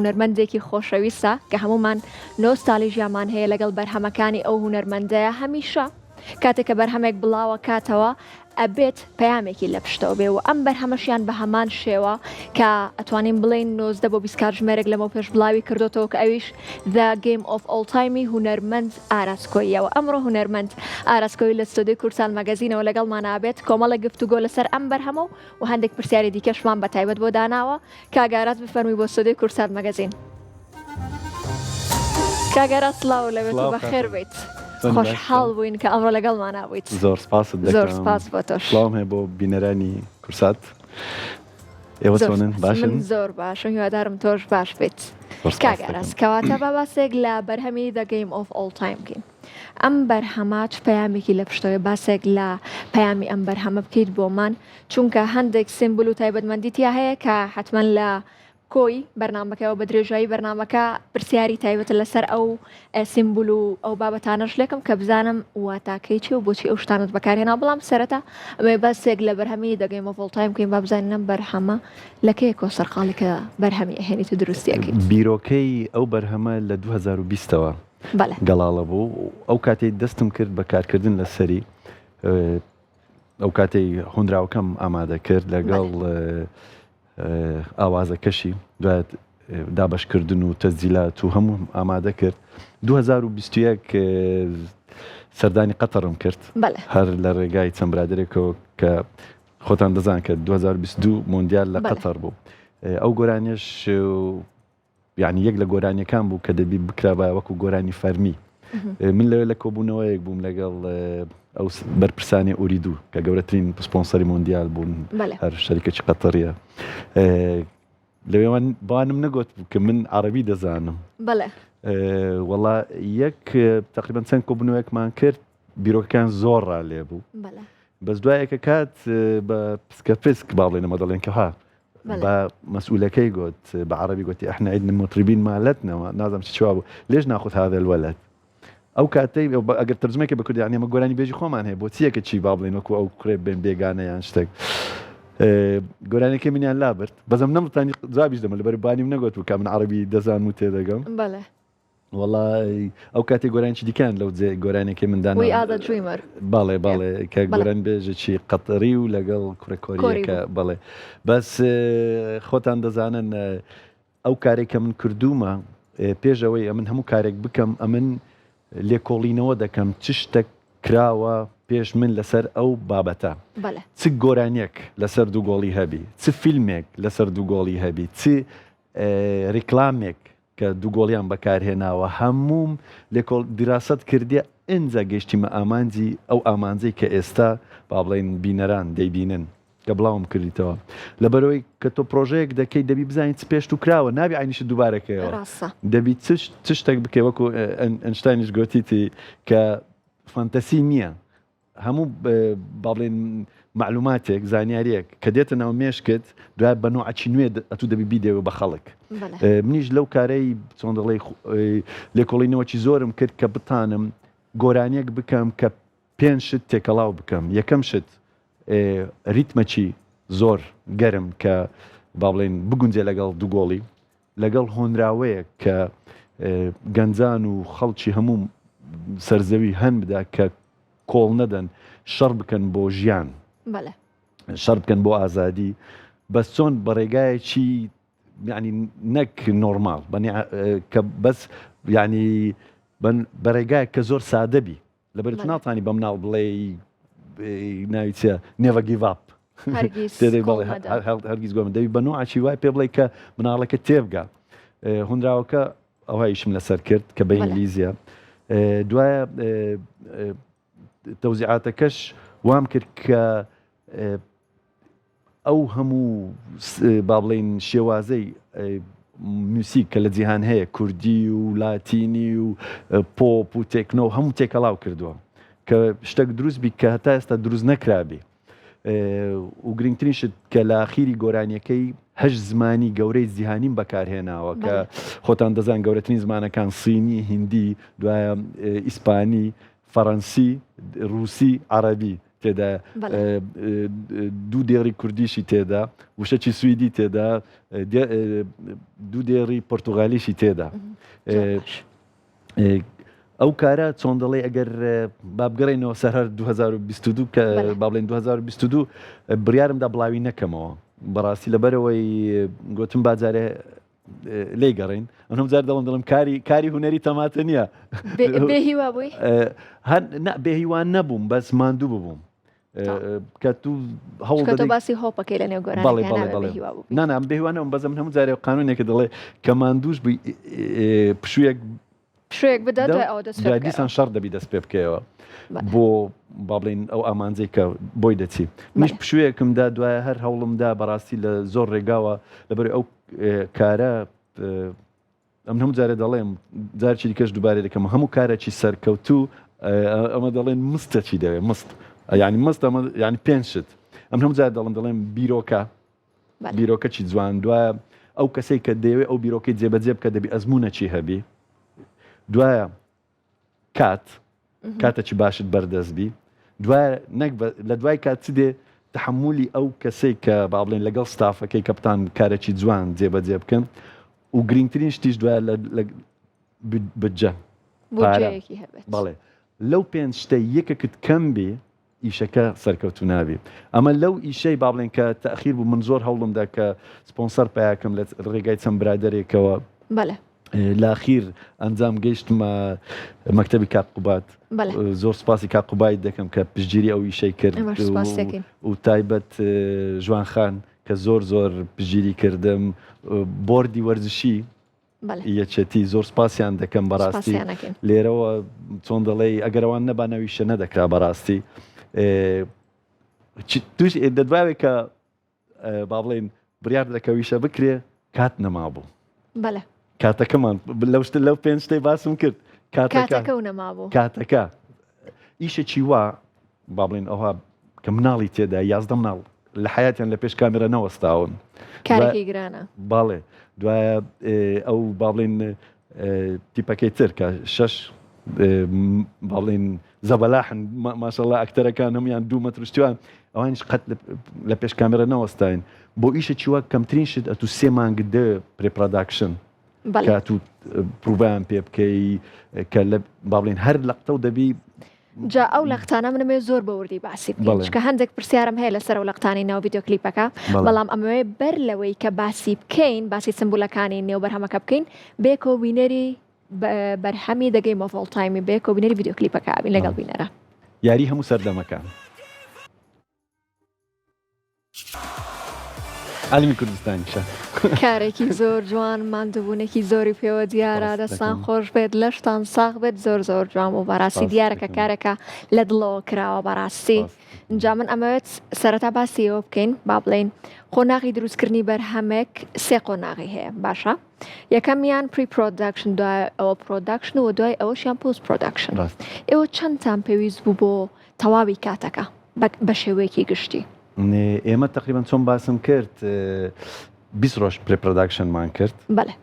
هونەرمەندێکی خۆشەویستە کە هەموومان نۆستالیژیامان هەیە لەگەڵ بەرهەمەکانی ئەو هونەرمەندەیە هەمیشە کاتێک کە بەرهەمێک بڵاوە کاتەوە ئەبێت پەیامێکی لە پشتەوە بێ و ئەم بەرهەمەشیان بە هەمان شێوە کە ئەتوانین بڵێین 19 بۆ 20 کاتژمێرێک لەمەو پێش بڵاوی کردۆتەوە کە ئەویش The Game of All Time ی هونەرمەند ئاراس کۆییەوە ئەمڕۆ هونەرمەند ئاراس کۆیی لە ستۆدیۆی کوردسات مەگەزینەوە لەگەڵمان ئابێت کۆمەڵێک گفتوگۆ لەسەر ئەم بەرهەمە و و هەندێک پرسیاری دیکەشمان بە تایبەت بۆ داناوە کاک ئاراس بفەرمووی بۆ ستۆدیۆی کوردسات مەگەزین. کاک ئاراس سڵاو لەوێت و سڵاو بەخێر خاتوون. بێیت. چۆنی باشی؟ خۆشحاڵ بووین کە ئەمڕۆ لەگەڵمانا بوویت. زۆر سپاست زۆر دەکەم. سپاس بۆ تۆش. سڵاوم هەیە بۆ بینەرانی کوردسات. ئێوە زۆر چۆنن؟ سپاس. باشن؟ من زۆر باشم هیوادارم تۆش باش بیت. زۆر کاک سپاست ئاراس دەکەم. کەواتە با باسێک لە بەرهەمی The Game of All Time بکەین. ئەم بەرهەمە چ پەیامێکی لە پشتەوەیە باسێک لە پەیامی ئەم بەرهەمە بکەیت بۆمان چونکە هەندێک سیمبول و تایبەتمەندی تیا هەیە کە حتمما لە کۆی بەرنمەکەەوە بە درێژایی بەرنمەکە پرسیاری تایبەتە لەسەر ئەو سیمبول و ئەو بابەتانەش لێکم کە بزانم واتاکەی چی و بۆچی ئەو شتانت بەکارهێنا بەڵام سەرەتا ئەمێ باسێک لە بەرهەمی The Game of All Time بکەین با بزانین ئەم بەرهەمە لە کەیەکەوە سەرقاڵی کە بەرهەمی ئەهێنیت و دروستی ئەکەیت؟ بیرۆکەی ئەو بەرهەمە لە 2020 ەوە بەڵێ. گەڵاڵە بوو ئەو کاتەی دەستم کرد بە کارکردن لەسەری ئەو کاتەی هۆنراوەکەم ئامادە کرد لەگەڵ ئاوازەکەشی دوای دابەشکردن و تەسجیلات و هەموو ئامادە کرد 2021 سەردانی قەتەڕم کرد هەر لە ڕێگای چەند برادێکەوە کە خۆتان دەزان کە 2022 مۆندیال لە قەتەر بوو ئەو گۆرانیش یانی یەک لە گۆرانیەکان بوو کە دەبی بکرابایە وەکو گۆرانی فەرمی من لەوێ لە کۆبوونەوەیەک بووم لەگەڵ ئەو بەرپرسانی ئوریدو کە گەورەترین سپۆنسەری مۆندیال بوون هەر شەریکەکی قەتەریە لەوێوان بانم نەگوت بوو کە من عربی دەزانم بەڵێ وەڵا یەک تقریبا چەند کۆبوونەوەیەکمان کرد بیرۆکەکان زۆر ڕا لێ بوو بەس دوایەکە کات بە پسکە پسک باڵێنەمە دەڵێن کە ها بە مەسئولەکەی گوت بە عەرەبی گوتی احنا عندنا مطربين مالتنا نازم چی چوا بوو ليش ناخذ هذا الولد ئەو کاتەی ئەگەر تەرجمەکە بە کوردی یعنی ئەمە گۆرانی بێژی خۆمان هەیە بۆ چیەکە چی با بڵێن وەکو ئەو کوڕێ بێن بێگانە یان شتێک گۆرانەکەی منیان لابرد بەزم نەمتانی جوابیش دەمە لەبەر بانیم نەگوت بوو کە من عەرەبی دەزانم و تێدەگەم بەڵێ وەڵا ئەو کاتی گۆرانیی دیکان لەو جێ گۆرانێکی من دانا We are the dreamer بەڵێ بەڵێ کە گۆران بێژێکی قەتەری و لەگەڵ کوڕە کۆریەکە بەڵێ بەس خۆتان دەزانن ئەو کارێک کە من کردومە پێشەوەی ئەمن هەموو کارێک بکەم ئەمن لێکۆڵینەوە دەکەم چ شتێک کراوە پێش من لەسەر ئەو بابەتە چ گۆرانیەک لەسەر دوو گۆڵی هەبی چ فیلمێک لەسەر دوو گۆڵی هەبی چ ریکلامێک کە دوو گۆڵیان بەکارهێناوە هەمووم لێکۆڵ دیراسەت کردیە ئینجا گەیشتیمە ئامانجی ئەو ئامانجەی کە ئێستا با بڵێین بینەران دەیبینن کە بڵاوم کردیتەوە لەبەرەوەی کە تۆ پرۆژەیەک دەکەی دەبی بزانین چ پێشت و کراوە نابی عینیشت دووبارەکەیەوە ڕاستە دەبی چ شتێک بکەی وەکو ئەنشتاینیش گۆتیتی کە فانتەسی نییە هەموو با بڵێین مەعلوماتێک زانیاریەک کە دێتە ناو مێشکت دوای بە نوعەکی نوێ ئەتوو دەبی بیدەوە بە خەڵک منیش لەو کارەی چۆن دەڵێ لێکۆڵینەوەکی زۆرم کرد کە بتانم گۆرانیەک بکەم کە پێنج شت تێکەڵاو بکەم یەکەم شت ریتمەکی زۆر گەرم کە با بڵێن بگونجێ لەگەڵ دوو گۆڵی لەگەڵ هۆنراوەیەک کە گەنجان و خەڵکی هەموو سەرزەوی هەن بدا کە کۆڵ نەدەن شەڕ بکەن بۆ ژیان شەڕ بکەن بۆ ئازادی بەس چۆن بە ڕێگایەکی یعنی نەک نۆرماڵ کە بەس یعنی بە ڕێگایەک کە زۆر سادە بی لەبەر تو ناتوانی بە مناڵ بڵێ ناوی چیە never give up هەرگیز گۆم دەبی بە نوعەکی وای پێ بڵێ کە مناڵەکە تێبگا هونراوەکە ئەوها ئیشم لەسەر کرد کە بە ئینگلیزیە دوایە تەوزیعاتەکەش وام کرد کە ئەو هەموو با بڵێین شێوازەی میوسیک کە لە جیهان هەیە کوردی و لاتینی و پۆپ و تێکنۆ هەموو تێکەڵاو کردووە کە شتێک دروست بی کە هەتا ئێستا دروست نەکرابی و گرنگترین شت کە لە ئاخیری گۆرانیەکەی هەشت زمانی گەورەی جیهانیم بەکارهێناوە کە خۆتان دەزان گەورەترین زمانەکان سینی هندی دوایە ئیسپانی فەڕەنسی ڕووسی عەڕەبی. تێدا دوو دێڕی کوردیشی تێدا وشەکی سویدی تێدا دوو دێڕی پرتتوغالیشی تێدا ئەو کارە چۆن دەڵێ ئەگەر بابگەڕێنەوە سەر هەر 2022 کە با بڵێن 2022 بڕیارمدا بڵاوی نەکەمەوە بەڕاستی لەبەرەوەی گوتم باجارێ لێی گەڕین ئەم هەم جار دەڵم دەڵم کاری کاری هوەری تەماتە نییە بێهیوا بووی هەر بێهیوان نەبووم بەس ماندوو ببووم کە تو هەوڵ باسی هۆپەکەی لە نێو گۆران نانا بێهیوانەوە بەزم هەموو جارێ قانونێکە دەڵێ کە ماندووش بووی پشوویەک پشوویەک بدە دوای ئەوە دەست پێ دوای دیسان شەڕ دەبی دەست پێ بکەیەوە بۆ با بڵێین ئەو ئامانجەی کە بۆی دەچی منیش پشوویەکم دا دوایە هەر هەوڵم دا بەڕاستی لە زۆر ڕێگاوە لەبەر ئەو کارە ئەم هەموو جارێ دەڵێم جارێکی دیکەش دووبارە دەکەم هەموو کارێکی سەرکەوتوو ئەمە دەڵێن مستەکی دەوێ مست یعنی مست ئەمە یعنی پێنج شت ئەم هەموو جار دەڵم دەڵێم بیرۆکە بیرۆکەکی جوان دوایە ئەو کەسەی کە دەیەوێ ئەو بیرۆکەی جێبەجێ بکە دەبی ئەزموونەکی هەبی دوایە کات کاتەکی باشت بەردەست بی دوایە نەک لە دوای کات چ دێ تحملی ئەو کەسەی کە با بڵێن لەگەڵ ستافەکەی کە بتان کارێکی جوان جێبەجێ بکەن و گرنگترین شتیش دوایە لە بودجە پارە بەڵێ لەو پێنج شتە یەکێکت کەم بی ئیشەکە سەرکەوتوو نابی ئەمە لەو ئیشەی با بڵێن کە تەخیر بوو من زۆر هەوڵمدا کە سپۆنسەر پیاکەم لە ڕێگای چەند برادێکەوە بەڵێ لاخیر ئەنجام گەیشتمە مەکتتەبی کاک قوبات زۆر سپاسی کاک قوبایت دەکەم کە پشتگیری ئەو ئیشەی کرد و تایبەت ژوان خان کە زۆر زۆر پشتگیری کردم بۆردی وەرزشی یەکێتی زۆر سپاسیان دەکەم بەڕاستی لێرەوە چۆن دەڵێ ئەگەرەوان نەبا نەویشە نەدەکرا بەڕاستی توش دەدواوێک کە با بڵێن بڕیار دەکەویشە بکرێ کات نەمابوو بەڵێ کاتەکەمان لەو شتە لەو پێنج شتەی باسم کرد کاتەکە و نەمابوو کاتەکە ئیشێکی وا با بڵێن ئەوها کە مناڵی تێدا 11 مناڵ لە حیاتیان لە پێش کامێرا نەوەستاون کارێکی گرانە باڵێ دوایە ئەو با بڵێن تیپەکەی تر کە شەش با بڵێن زەبەلاحن ماشەڵا ئەکتەرەکان هەمویان دوو مەترشتیوان ئەوانیش قەت لە پێش کامێرا نەوەستاین بۆ ئیشە چیوە کەمترین شت ئەتو سێ مانگ دە pre-production کات و پروڤیان پێ بکەی کە لە با بڵێن هەر لەقتە و دەبی جا ئەو لەقتانە منەمەوێ زۆر بە وردی باسی بکەین چونکە هەندێک پرسیارم هەیە لەسەر ئەو لەقتانەی ناو ڤیدیۆ کلیپەکە بەڵام ئەمەوێ بەر لەوەی کە باسی بکەین باسی سمبولەکانی نێو بەرهەمەکە بکەین بێکۆ بینەری بەرهەمی The Game of All Time ی بێکۆ بینەری ڤیدیۆ کلیپەکە ئەبین لەگەڵ بینەرە یاری هەموو سەردەمەکان. عەلمی کوردستانیشە. کارێکی زۆر جوان ماندووبوونێکی زۆری پێوە دیارە دەستان خۆش بێت لەشتان ساغ بێت زۆر زۆر جوان بوو بەڕاستی دیارە کە کارێکە لە دڵەوە کراوە بەڕاستی جا من ئەمەوێت سەرەتا باسی ئەوە بکەین با بڵێین قۆناغی دروستکردنی بەرهەمێک سێ قۆناغی هەیە باشە یەکەمیان pre-production دوای ئەوە production و دوای ئەوەشیان post-production ئێوە چەندتان پێویست بوو بۆ تەواوی کاتەکە بە شێوەیەکی گشتی؟ ئێمە تەقریبەن چۆن باسم کرد 20 ڕۆژ pre-production مان کرد بەڵێ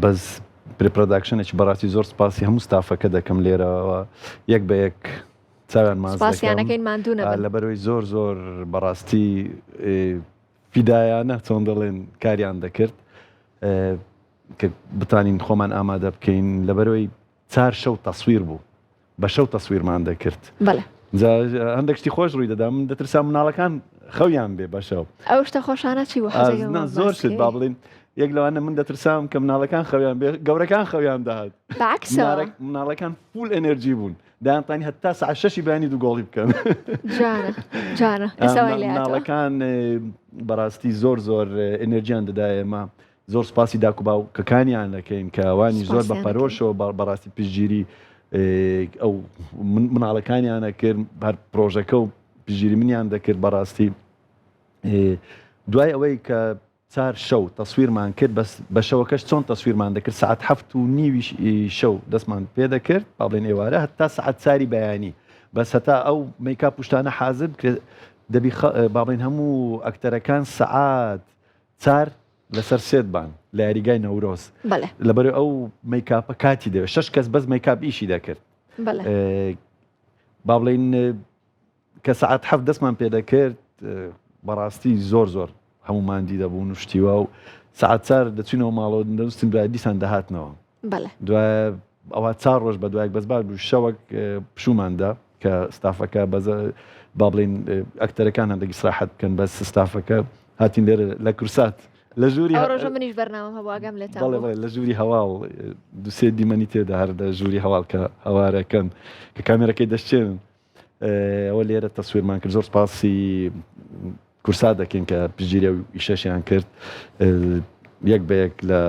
بەس pre-production ێکی بەڕاستی زۆر سپاسی هەموو ستافەکە دەکەم لێرەوە یەک بە یەک چاویان ماچ سپاسیانەکەین ماندوو نەبن لەبەرەوەی زۆر زۆر بەڕاستی فیدایانە چۆن دەڵێن کاریان دەکرد کە بتانین خۆمان ئامادە بکەین لەبەرەوەی چار شەو تەسویر بوو بە شەو تەسویرمان دەکرد بەڵێ جا هەندێک شتی خۆش ڕووی دەدا من دەترسا مناڵەکان خەویان بێ بە شەو ئەو شتە خۆشانە چی بوو حەزەکەم نا زۆر شت با بڵێین یەک لەوانە من دەترسام کە مناڵەکان خەویان بێ گەورەکان خەویان دەهات بەعکسەوە مناڵەکان full energy بوون دەیانتوانی هەتا ساعت شەشی بەیانی دوو گۆڵی بکەن جوانە جوانە ئێستا وای لێ هاتووە. مناڵەکان بەڕاستی زۆر زۆر ئێنێرجیان دەدا ئێمە زۆر سوپاسی داک و باوکەکانیان دەکەین کە ئەوانی زۆر بە پەرۆشەوە بەڕاستی پشتگیری ئەو مناڵەکانیانە کرد هەر پرۆژەکە و پشتگیری منیان دەکرد بەڕاستی دوای ئەوەی کە چار شەو تەسویرمان کرد بەس بە شەوەکەش چۆن تەسویرمان دەکرد سعات هەفت و نیوی شەو دەستمان پێ دەکرد با بڵێن ئێوارە هەتا سعات چاری بەیانی بەس هەتا ئەو مەیکاپ پشتانە حازر بکرێت دەبی با بڵێن هەموو ئەکتەرەکان سعات چار لەسەر set بان لە یاریگای نەورۆز بەڵێ لەبەر ئەو مەیکاپە کاتی دەوێت شەش کەس بەس مەیکاپ ئیشی دەکرد بەڵێ با بڵێین. کە سەعات حەفت دەستمان پێ دەکرد بەڕاستی زۆر زۆر هەموو ماندی دەبوون و شتیوا و سەعات چار دەچینەوە ماڵەوە دەنووسین دوای دیسان دەهاتنەوە بەڵێ. دوای ئەوە چار ڕۆژ بە دوایەک بەس باش بوو شەوەک پشوومان دا کە ستافەکە بەز با بڵێین ئەکتەرەکان هەندێک ئیسراحەت بکەن بەس ستافەکە هاتین لێرە لە کورسات لە ژووری ئەو ڕۆژە منیش بەرنامەم هەبوو ئاگام لێتان بەڵێ بوو. بەڵێ لە ژووری هەواڵ دوسێ دیمەنی تێدا هەر لە ژووری هەواڵ کە هەوارەکەن کە کامێرەکەی دەشچێنن ئەوە لێرە تەسویرمان کرد زۆر سپاسی کورسات دەکەین کە پشتگیری ئەو ئیشەشیان کرد یەک بە یەک لە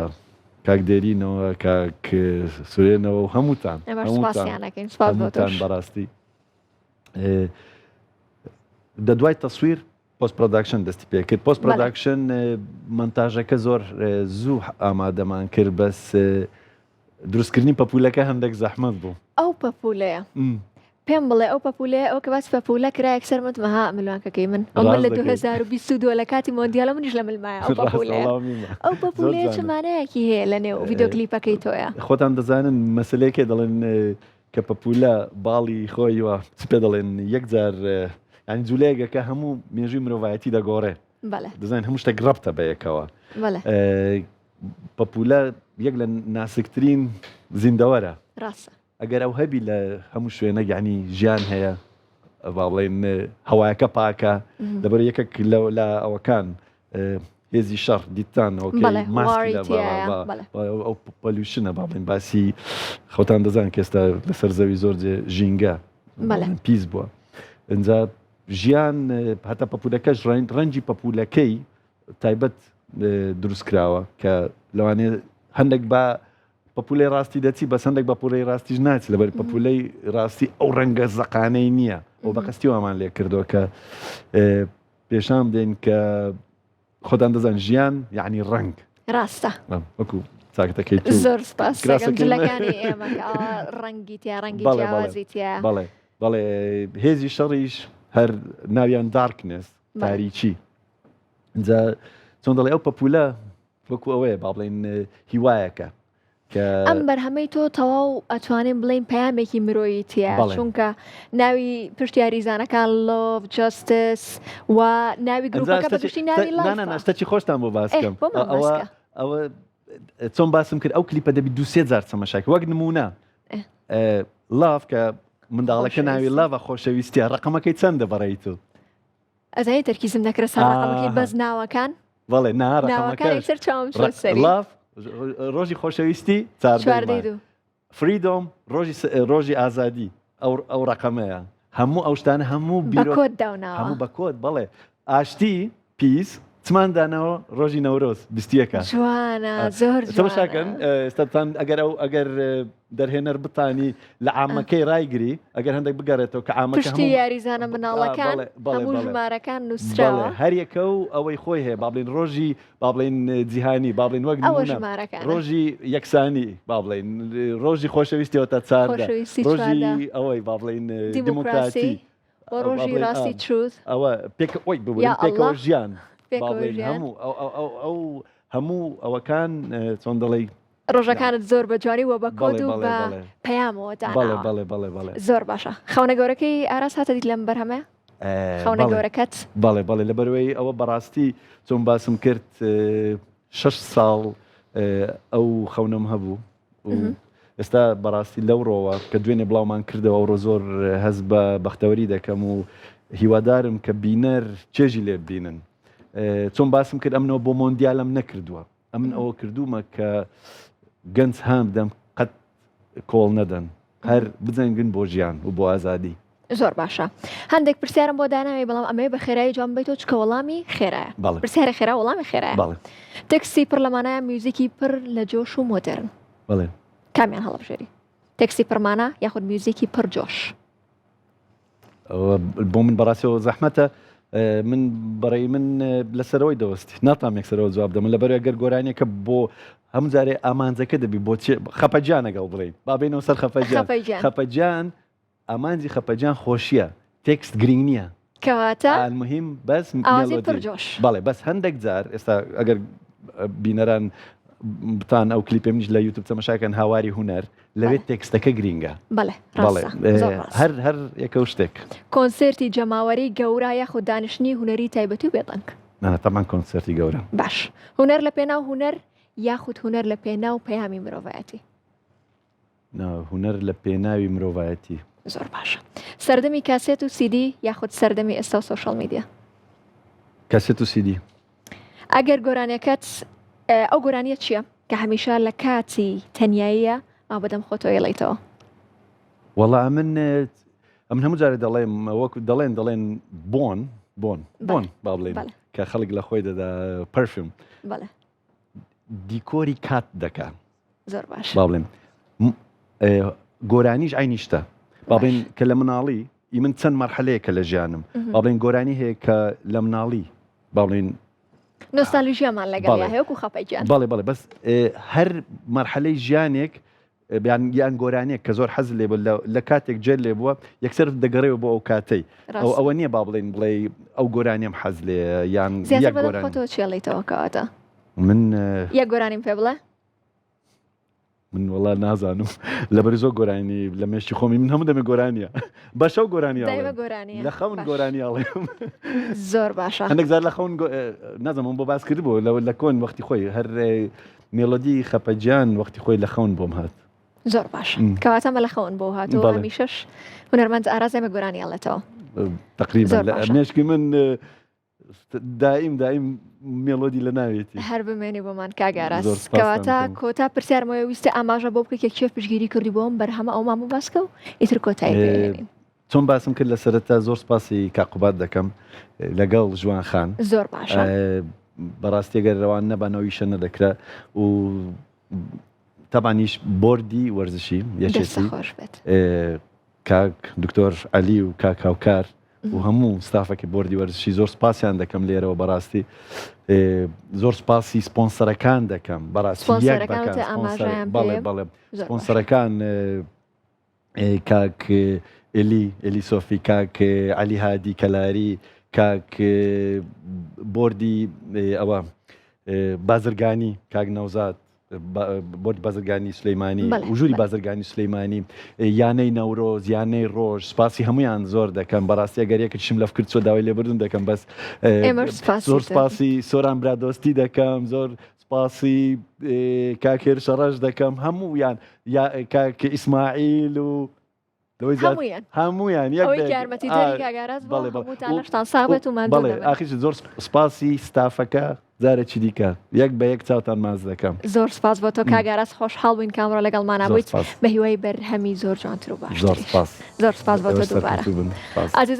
کاک دێرینەوە کاک سورێنەوە و هەمووتان ئێمەش هەمووتان سپاسیان ئەکەین سپاس بۆ هەمووتان تۆش. بەڕاستی دە دوای تەسویر post production دەستی پێکرد پۆست بەڵێ. production مۆنتاژەکە زۆر زوو ئامادەمان کرد بەس دروستکردنی پەپوولەکە هەندێک زەحمەت بوو. ئەو پەپوولەیە پێم بڵێ ئەو پەپوولەیە ئەو کە باسی پەپوولە کرا یەکسەر متم ها ملوانکەکەی من ئەو من لە ڕاست دەکەی. 2022 لە کاتی مۆندیالە منیش لە ملمایە ئەو ڕاستە پەپوولەیە وەڵا میمە. ئەو زۆر پەپوولەیە چ جوانە. مانایەکی هەیە لە نێو ڤیدیۆ کلیپەکەی تۆیا؟ خۆتان دەزانن مەسەلەیەک هەیە دەڵێن کە پەپوولە باڵی خۆی وا چ پێ دەڵێن یەک جار یانی جوولەیەکە هەموو مێژووی مرۆڤایەتی دەگۆڕێ. بەڵێ. دەزانین هەموو شتێک ڕەبتە بە یەکەوە. بەڵێ. پەپوولە یەک لە ناسکترین زیندەوەرە. ڕاستە. ئەگەر ئەو هەبی لە هەموو شوێنێک یعنی ژیان هەیە با بڵێین هەوایەکە پاکە لەبەر یەکێک لە ئەوەکان هێزی شەڕ دیتان ئەو pollution ە با بڵێن باسی خۆتان دەزان کە ئێستا لەسەر زەوی زۆر جێ ژینگە پیس بووە ئینجا ژیان هەتا پەپولەکەش ڕەنگی پەپولەکەی تایبەت دروست کراوە کە لەوانەیە هەندێک بە پەپولەی ڕاستی دەچی بەس هەندێک بە پولەی ڕاستیش ناچی لەبەر پەپولەی ڕاستی ئەو ڕەنگە زەقانەی نییە ئەو بە قەستی وامان لێ کردووە کە پێشان بدەین کە خۆتان دەزان ژیان یعنی ڕەنگ ڕاستە وەکو چاکەتەکەی تو زۆر سپاس کراسەکەی من. جلەکانی ئێمە کە ئاوا ڕەنگی تیا ڕەنگی بەڵێ، بەڵێ. جیاوازی تیا بەڵێ بەڵێ هێزی شەڕیش هەر ناویان darkness بەڵێ. تاریکی جا چۆن دەڵێ ئەو پەپولە وەکو ئەوەیە با بڵێین هیوایەکە کە ئەم بەرهەمەی تۆ تەواو ئەتوانین بڵێین پەیامێکی مرۆیی تیایە بەڵێ. چونکە ناوی پشت یاریزانەکان Love Justice و ناوی ئەنجا گروپەکە بە شتەکی گشتی ناوی نا نا نا life ە شتەکی خۆشتان بۆ باس ئێ کەم بۆمان باس ئەوە کە. ئەوە چۆن باسم کرد ئەو کلیپە دەبی دوو سێ جار تەماشاکە وەک نمونە ئێ. Love کە منداڵەکە ناوی خۆشەویستی. Love ە خۆشەویستیە ڕقەمەکەی چەندە بەڕێی تو ئەزانی تەرکیزم نەکرە سەر ڕەقەمەکەی ئاها. بەس ناوەکان بەڵێ نا ناوەکان ڕەقەمەکەش یەکسەر چاوم چوە سەری Love ڕۆژی خۆشەویستی چاردەی چواردەی مانگ دوو Freedom ڕۆژی ڕۆژی ئازادی ئەو ئەو ڕەقەمەیە هەموو ئەو شتانە هەموو بە بیرۆ کۆد داوناوە هەموو بە کۆد بەڵێ ئاشتی Peace چمان داناوە ڕۆژی نەورۆز بیستیەکە جوانە زۆر تەماشاکەن جوانە ئێستاتان ئەگەر ئەو ئەگەر دەرهێنەر بتانی لە عامەکەی ڕایگری ئەگەر هەندێک بگەڕێتەوە کە عامەکە پشتی هەموو یاریزانە مناڵەکان بەڵێ بەڵێ هەموو بەڵێ ژمارەکان بەڵێ نووسراوە هەر یەکە و ئەوەی خۆی هەیە با بڵێین ڕۆژی با بڵێین جیهانی با بڵێین وەک ئەوە نمونە ژمارەکانە ڕۆژی یەکسانی با بڵێین ڕۆژی خۆشەویستیەوە تا چاردە خۆشەویستی ڕۆژی چواردە ئەوەی با بڵێین دیموکراسی دیموکراتی و با ڕۆژی بڵێین ڕاستی Truth ئەوە پێک ئۆی ببورن یا پێکەوە ئەڵڵا ژیان با پێکەوە بڵێین ژیان هەموو ئەو ئەو ئەو ئەو هەموو ئەوەکان چۆن دەڵێی ڕۆژەکانت زۆر بە جوانی و بە کۆد بەڵێ و بەڵێ بە بەڵێ پەیامەوە بەڵێ داناوە بەڵێ بەڵێ بەڵێ زۆر باشە خەونە گەورەکەی ئاراس هاتە دیت لەم بەرهەمە خەونە بەڵێ گەورەکەت بەڵێ بەڵێ لەبەرەوەی ئەوە بەڕاستی چۆن باسم کرد شەش ساڵ ئەو خەونەم هەبوو و ئێستا بەڕاستی لەو ڕۆوە کە دوێنێ بڵاومان کردەوە ئەوڕۆ زۆر هەست بە بەختەوەری دەکەم و هیوادارم کە بینەر چێژی لێ ببینن چۆن باسم کرد ئەمنەوە بۆ مۆندیالم نەکردووە ئەمن ئەوە کردوومە کە گەنج هان بدەم قەت کۆڵ نەدەن هەر بجەنگن بۆ ژیان و بۆ ئازادی. زۆر باشە هەندێک پرسیارم بۆ داناوی بەڵام ئەمەوێ بە خێرایی جواب بیتەوە چکە وەڵامی خێرایە بەڵێ. پرسیارە خێرا وەڵامی خێرایە بەڵێ. تێکستی پڕ لە مانایە میوزیکی پڕ لە جۆش و مۆدێرن بەڵێ. کامیان هەڵبژێری تێکستی پڕ مانا یاخود میوزیکی پڕ جۆش؟ بۆ من بەڕاستەوە زەحمەتە من بەڕێی من لەسەرەوەی دەوەستی ناتام یەکسەرەوە جواب دەم لەبەر گەر گۆرانیەکە بۆ هەم جارێ ئامانجەکە دەبی بۆ چێ خەپەجان لەگەڵ بڵین بابینەوە سەر خەپەجان خەپەجان ئامانجی خەپەجان خۆشیە تێکست گرنگ نییە کەواتە المهم بەس ئاوازی پڕ جۆش بەڵێ بەس هەندێک جار ئێستا ئەگەر بینەران. بتان ئەو کلیپێ منیش لە یوتوب تەمەشاکەن هاواری هونەر لەوێ تێکستەکە گرینگە. بەڵێ ڕاستە زۆر ڕاست. هەر هەر یەکە و شتێک. کۆنسێرتی جەماوەری گەورە یاخود دانیشتنی هونەری تایبەتی و بێدەنگ؟ نا تەبعەن کۆنسێرتی گەورە. باش هونەر لە پێناو هونەر یاخود هونەر لە پێناو پەیامی مرۆڤایەتی؟ نا هونەر لە پێناوی مرۆڤایەتی. زۆر باشە. سەردەمی کاسێت و سیدی یاخود سەردەمی ئێستا و سۆشیال میدیا؟ کاسێت و سیدی. ئەگەر گۆرانیەکەت ئەو گۆرانیە چییە کە هەمیشە لە کاتی تەنیاییە ئا بەدەم خۆتەوە ئەیڵێیتەوە؟ وەڵا ئەمن ئەمن هەموو جارێ دەڵێم وەک دەڵێن دەڵێن بۆن بۆن بۆن با بڵێن کە خەڵک لە خۆی دەدا perfume دیکۆری کات دەکا زۆر باش با بڵێم گۆرانیش عینی شتە با بڵێن کە لە مناڵی ئی من چەند مەرحەلەیەکە لە ژیانم با بڵێن گۆرانی هەیە کە لە مناڵی با بڵێن نۆستالژیامان لەگەڵ هەیە وەکو خەپەگیان بەڵێ بەڵێ بەس هەر مەرحەلەی ژیانێک یان گۆرانیەک کە زۆر حەز لێ بوو لە کاتێک جێ لێ بووە یەکسەر دەگەڕێەوە بۆ ئەو کاتەی ئەو ئەوە نییە با بڵێن بڵێ ئەو گۆرانیم حەز لێ یان زیاتر خۆتەوە چێڵیتەوە کەواتە من یەک گۆرانیم پێ بڵێ من وڵا نازانم لەبەر زۆر گۆرانی لە مێشتی خۆمی من هەموو دەمێ گۆرانیە بەشە و گۆرانی گۆرانی لە خەون گۆرانی ئەڵێم زۆر باشە هەندێک زار لە خەون نازانم بۆ باس کرد بوو لە کۆن وەختی خۆی هەر مێلۆدی خەپەجان وەختی خۆی لە خەون بۆم هات. زۆر باشە کەواتە مە لە خەون بۆ هاتووە هەمیشەش هونەرمەند ئاراز ئێمە گۆرانی ئەڵێتەوە. تقریبا مێشکی من دایم دایم مێلۆدی لە ناوێتی. هەر بمێنی بۆمان کاک ئاراس. کەواتە کۆتا پرسیارمەوە ویستە ئاماژە بۆ بکەی کە کێ پشتگیری کردی بۆم بەرهەمە ئەومان بۆ باسکە و ئیتر کۆتایی پێ چۆن باسم کرد لە سەرەتا زۆر سپاسی کاک قوباد دەکەم لەگەڵ ژوان خان. زۆر باشە. بەڕاستی گەر رەوان نەبان ئەو ئیشە نەدەکرا و تەبانیش بۆردی وەرزشی یەکێتی خۆش بێت. کاک دکتۆر عەلی و کاک هاوکار و هەموو ستافەکەی بۆردی وەرزشی زۆر سپاسیان دەکەم لێرەوە بەڕاستی زۆر سپاسی سپۆنسەرەکان دەکەم بەڕاستی بەڵێ بەڵێ سپۆنسەرەکان کاک ئێلی ئێلی سۆفی کاک عەلی هادی کەلاری کاک بۆردی ئەوە بازرگانی کاک نەوزاد بۆردی بازرگانی سلەیمانی وژووری بازرگانی سلەیمانی یانەی نەورۆز یانەی ڕۆژ سپاسی هەمویان زۆر دەکەم بەڕاستی ئەگەر یەکشم لەف کرد چۆ داوای لێبردن دەکەم بەس زۆر سپاسی سۆران برادۆستی دەکەم زۆر سپاسی کاک هێرشەڕەش دەکەم هەموویان یا کاک ئیسماعیل و هەموویان هەموویان ئاخیش زۆر سپاسی ستافەکە جارێکی دیکە یەک بە یەک چاوتان ماز دەکەم زۆر سپاس بۆ تۆ کاک ئاراس خۆشحاڵ بووین کامڕۆ لەگەڵمانە بوویت بە هیوای بەرهەمی زۆر جوانتر و باشتر زۆر سپاس زۆر سپاس بۆ تۆ دووبارە ئازیز.